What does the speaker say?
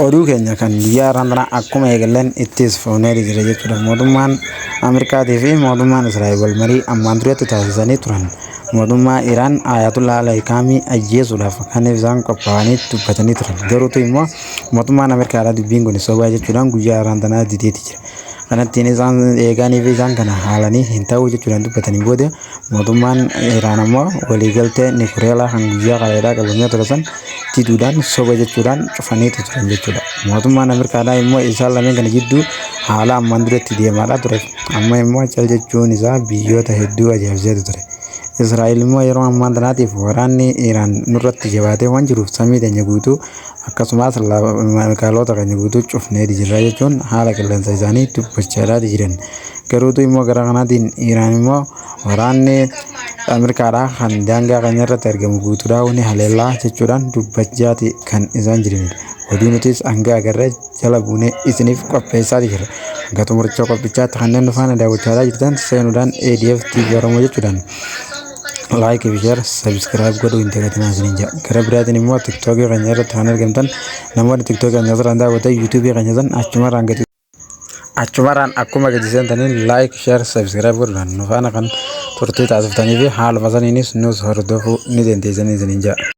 Oduu keenya kan guyyaa har'aan tana akkuma eegalleen ittis fufnee jira jechuudha. Mootummaan Ameerikaatii fi mootummaan Israa'el wal marii ammaan duratti taasisanii turan. Mootummaa Iraan Ayatollah Alaayikaamii ajjeesuudhaaf kan isaan qophaa'anii dubbatanii turan. Garuutu immoo mootummaan Ameerikaadhaa dubbiin kun sobaa jechuudhaan guyyaa har'aan tanaa dideeti jira. Kanattiin isaan eeganii fi isaan kana haalanii hin ta'uu jechuudhaan dubbatanii booda mootummaan Iraan ammoo waliigaltee Nikureelaa kan guyyaa kaleedhaa qabamee ture san diduudhaan soba jechuudhaan cufaniitu turan jechuudha. Mootummaan Ameerikaadhaa immoo isaan lameen kana jidduu haala ammaan duratti deemaadhaa ture. Amma immoo cal jechuun isaa biyyoota hedduu ajaa'ibsiiseetu ture. Israa'el immoo yeroo ammaan tanaatiif waraanni Iraan nurratti jabaatee waan jiruuf samii keenya guutuu akkasumas magaalota keenya guutuu cufnee jirra jechuun haala qilleensa isaanii dubbachaadhaa jiran. Garuutu immoo gara kanaatiin Iraan immoo waraanni Ameerikaadhaa kan daangaa keenya irratti argamu guutuudhaa ni haleellaa jechuudhaan dubbachaati kan isaan jiranidha. Oduu nutis hanga agarree jala buunee isiniif qopheessaa jirra. Hanga xumuricha qophichaatti kanneen nu faana daawwachaa jirtan seenuudhaan ADF TV Oromoo jechuudhaan like fi share subscribe godhuu hin dagatinaa isiniin jedha. Gara biraatiin immoo tiktookii keenya irratti kan argamtan namoonni tiktookii keenya asirraan daawwatan yuutuubii keenya san achumarraan gadi achumarraan akkuma gadi seentaniin like share subscribe godhuudhaan nu faana kan turtii taasiftanii fi haaluma saniinis nus hordofuu ni dandeessanii isiniin jedha.